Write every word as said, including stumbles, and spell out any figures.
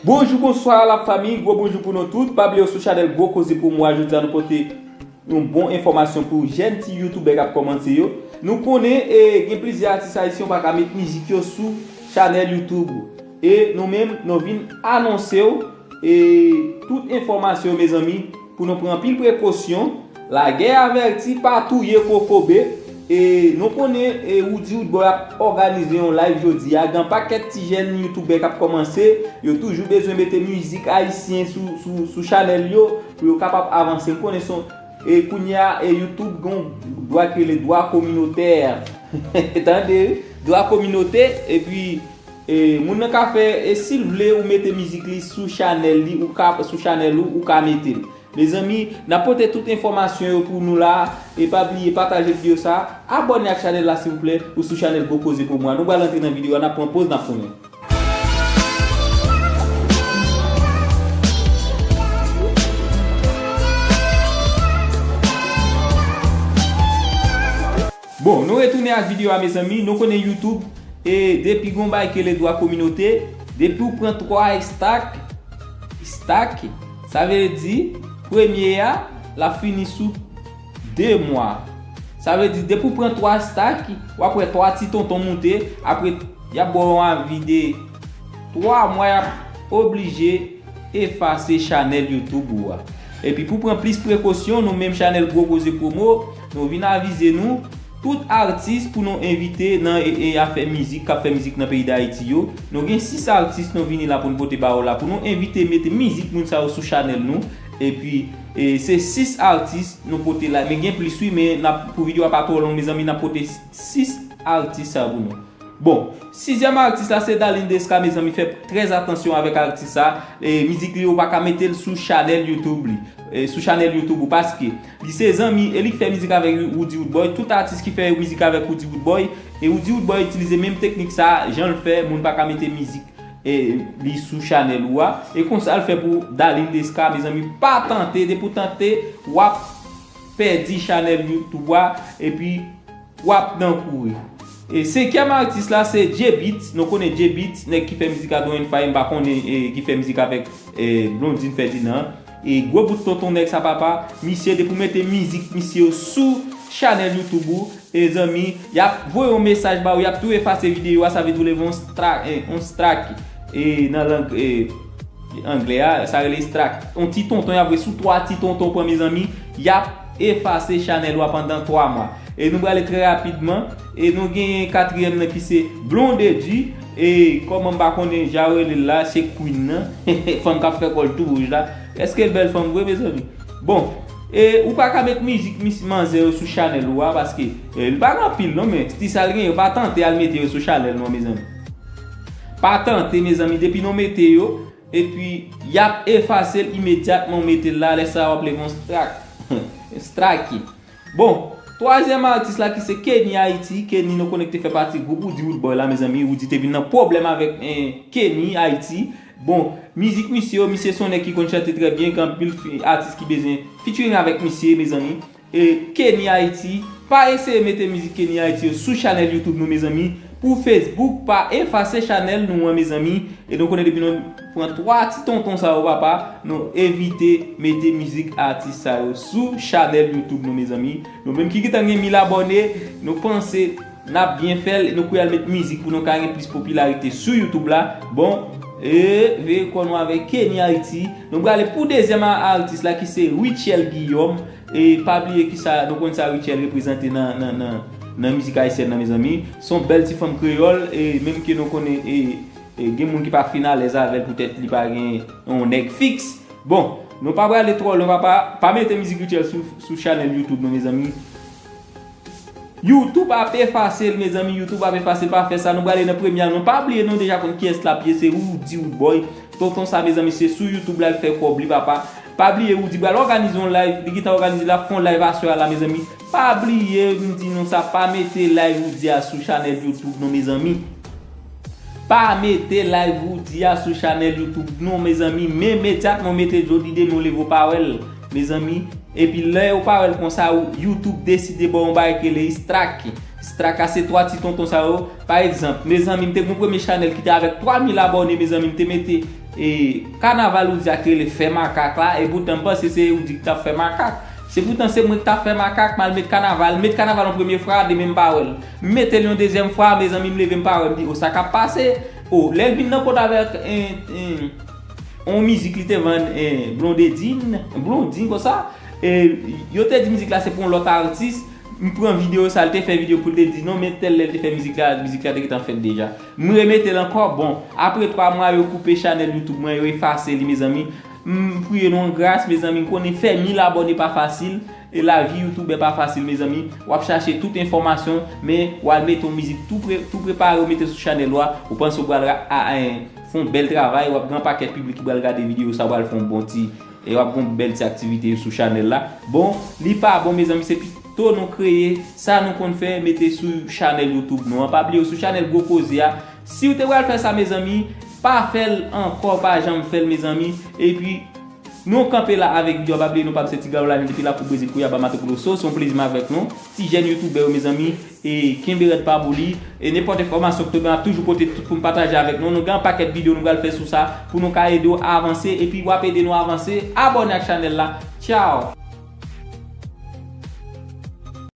Bonjou, bonswa la fanmi, gwo bonjou pou nou tout. Pa bliye w sou chanèl Gwo Koze Promo a, jodi a nou pote yon bon enfòmasyon pou jèn ti youtubè k ap kòmanse yo. Nou konnen e, gen plizyè atis ayisyen yo pa ka met mizik yo sou chanèl YouTube. E nou menm, nou vin anonse w e, tout enfòmasyon yo, mezanmi, pou nou pran anpil prekosyon. Lagè avèti, pa touye kokobe. E nou konnen e, Roody Roodboy ap òganize yon live jodi a. Gen pakèt ti jèn youtubè k ap kòmanse. Yo toujou bezwen mete mizik ayisyen sou, sou, sou chanèl yo pou yo kapab avanse. M konnen son e kounye a e YouTube gon dwa ki rele dwa kominotè. Tande, dwa kominote, epi e, moun nan ka fè, e si l vle ou mete mizik li sou chanèl li, ou ka, sou chanèl ou, ou ka mete l. Mezanmi, n ap pote tout enfòmasyon yo pou nou la, e pa bliye pataje videyo sa, abòne ak chanèl la silvouplè, ou sou chanèl Gwo Koze Promo a. Nou pral antre nan videyo a, n ap pran poz, n ap tounen. Bon, nou retounen ak videyo a, mezanmi. Nou konnen YouTube, e depi gon bagay ki rele dwa kominote, depi w pran twa estak, estak, sa vle di, premye a, l ap fini sou de mwa. Sa vle di, depi w pran twa estak, w ap wè twa ti tonton moute, apre, y ap ba w yon avi de twa mwa, y ap oblije efase chanèl YouTube ou a. Epi pou pran plis prekosyon, nou menm chanèl Gwo Koze Promo, nou vin avize nou, tout atis pou nou envite nan e, e afè mizik, k ap fè mizik nan peyi Dayiti yo. Nou gen sis atis nou vini la pou n pote ba w la, pou nou envite mete mizik moun sa yo sou chanèl nou. Epi, e, se sis atis nou pote la. Men gen plis wi, men n ap, pou videyo a pa twò long, mezanmi, n ap pote sis atis sa yo pou nou. Bon, sizyèm atis la se Darline Desca, mezanmi, fè trè atansyon avèk atis sa. E, mizik li, ou pa ka mete l sou chanèl YouTube li. E, sou chanèl YouTube ou, paske li se zanmi, e li k fè mizik avèk Roody Roodboy. Tout atis ki fè mizik avèk Roody Roodboy, e Roody Roodboy itilize menm teknik sa, jan l fè, moun pa ka mete mizik e, li sou chanèl ou a. E konsa l fè pou Darline Desca, mezanmi, pa tante, depi w tante, w ap pèdi chanèl YouTube a, epi w ap nan kouri. E senkyèm atis la se J-Beatz. Nou konnen J-Beatz, nèg ki fè mizik a Don and Fire, m pa konnen e, ki fè mizik avèk e, Blondine Ferdinand. E gwo bout tonton nèg sa papa, misye depi w mete mizik misye yo sou chanèl YouTube ou, e zanmi, y ap voye yon mesaj ba ou, y ap tou efase videyo a, sa vle di w leve yon strak, e, yon strak, e, nan lang, e, anglè a, sa rele strak. Yon ti tonton, y ap voye sou twa ti tonton pran, mezanmi, y ap efase chanèl ou a pandan twa mwa. E nou prale trè rapidman, e nou genyen katriyèm nan ki se Blondedy, e kòman m pa konnen jan yo rele l la, se Queen nan, fanm k ap fè kò l tou wouj la. Èske l bèl fanm vre, mezanmi? Bon, e ou pa ka met mizik mis-, manzè yo sou chanèl ou a, paske e, li pa gen anpil non, men ti sa l genyen, pa tante al mete yo sou chanèl non, mezanmi. Pa tante, mezanmi, depi nou mete yo, epi y ap efase l imedyatman ou mete l la, lè sa a w ap leve yon strak. Strike. Bon, twazyèm atis la ki se Kenny Haiti. Kenny nou konnen ki te fè pati gwoup Roody Roodboy la, mezanmi. Roody te vin nan pwoblèm avèk, eh, Kenny Haiti. Bon, mizik misye yo, misye se yon nèg ki konn chante trè byen, gen anpil fi-, atis ki bezwen featuring avèk misye, mezanmi. E Kenny Haiti, pa eseye mete mizik Kenny Haiti yo sou chanèl YouTube nou, mezanmi. Pou Facebook, pa efase chanèl nou an, mezanmi. E nou konnen depi nou pran twa ti tonton sa yo, papa, nou evite mete mizik atis sa yo sou chanèl YouTube nou, mezanmi. Nou menm ki gentan gen mil abòne, nou panse n ap byen fè l, nou kwè al met mizik pou nou ka gen plis popilarite sou YouTube la. Bon, e veye kò nou avèk Kenny Haiti. Nou prale pou dezyèm a-, atis la ki se Rutshelle Guillaume. E pa bliye kisa, nou konn sa Rutshelle reprezante nan, nan, nan, nan mizik ayisyèn nan, mezanmi. Se yon bèl ti fanm kreyòl, e menm ke nou konnen, e, e gen moun ki pa fin alèz avè l poutèt li pa gen yon nèg fiks. Bon, nou pa prale twò lwen, papa, pa mete mizik Rutshelle sou, sou chanèl YouTube nou, mezanmi. YouTube ap efase l, mezanmi, YouTube ap efase l, pa fè sa. Nou prale nan premye a, nou pa bliye, nou deja konn kiyès l ap ye, se Roody Roodboy. Tonton sa, mezanmi, se sou YouTube la l fè kòb li, papa. Pa bliye, Roody pral òganize yon live, li gentan òganize, l ap fè yon live aswè a la, mezanmi. Pa bliye, m di nou sa, pa mete live Roody a sou chanèl YouTube non, mezanmi. Pa mete live Roody a sou chanèl YouTube non, mezanmi. Men imedyatman w mete l, jodi demen w leve w pa wè l, mezanmi. Epi lè w pa wè l konsa, ou, YouTube deside ba w yon bagay ki rele strike. Strike a se twa ti tonton sa yo. Pa egzanp, mezanmi, m te gen yon premye chanèl ki te avèk twa mil abòne, mezanmi, m te mete, e, kanaval ou di a ki rele Fè Makak la, e poutan m panse se ou di ki t ap fè makak. Se poutan se mwen ki t ap fè makak, m al met kanaval, met kanaval yon premye fwa, demen m pa wè l. M mete l yon dezyèm fwa, mezanmi, m leve m pa wè, m di, o, sa k ap pase? O, lè l vin nan kot avèk, en, en, yon mizik li te vann, en, Blondedine, Blondine konsa, e yo te di mizik la se pou yon lòt atis, m pran videyo sa, l te fè videyo pou l te di non, men tèl lè l te fè mizik la, mizik la te gentan fèt deja. M remete l ankò, bon, apre twa mwa yo koupe chanèl YouTube mwen, yo efase li, mezanmi. M priye nou an gras, mezanmi, m konnen fè mil abòne pa fasil, e lavi youtubè pa fasil, mezanmi. W ap chache tout enfòmasyon, men w al mete yon mizik tou pre, tou prepare, w mete sou chanèl ou a, ou panse w pral ra, a, a, fè yon bèl travay, w ap gen yon pakèt piblik ki pral gade videyo sa, w pral fè yon bon ti, e w ap gen yon bèl ti aktivite sou chanèl la. Bon, li pa bon, mezanmi, se pito nou kreye sa nou konn fè, mete sou chanèl YouTube nou an. Pa bliye, sou chanèl Gwo Koze a, si w te pral fè sa, mezanmi, pa fè l ankò, pa janm fè l, mezanmi. Epi, nou kanpe la avèk videyo a, pa bliye, nou pa m se Ti Gaw Lajan depi Lakou Brezil, Kouyaba, Mato Grosso. Se yon plezi m avèk nou. Ti jèn youtubè yo, mezanmi, e kenbe rèd pa boli. E nenpòt enfòmasyon ki tonbe, m ap toujou pote tout pou m pataje avèk nou. Nou gen yon pakèt videyo nou pral fè sou sa pou nou ka ede w avanse. Epi w ap ede nou avanse. Abòne ak chanèl la. Tchaw!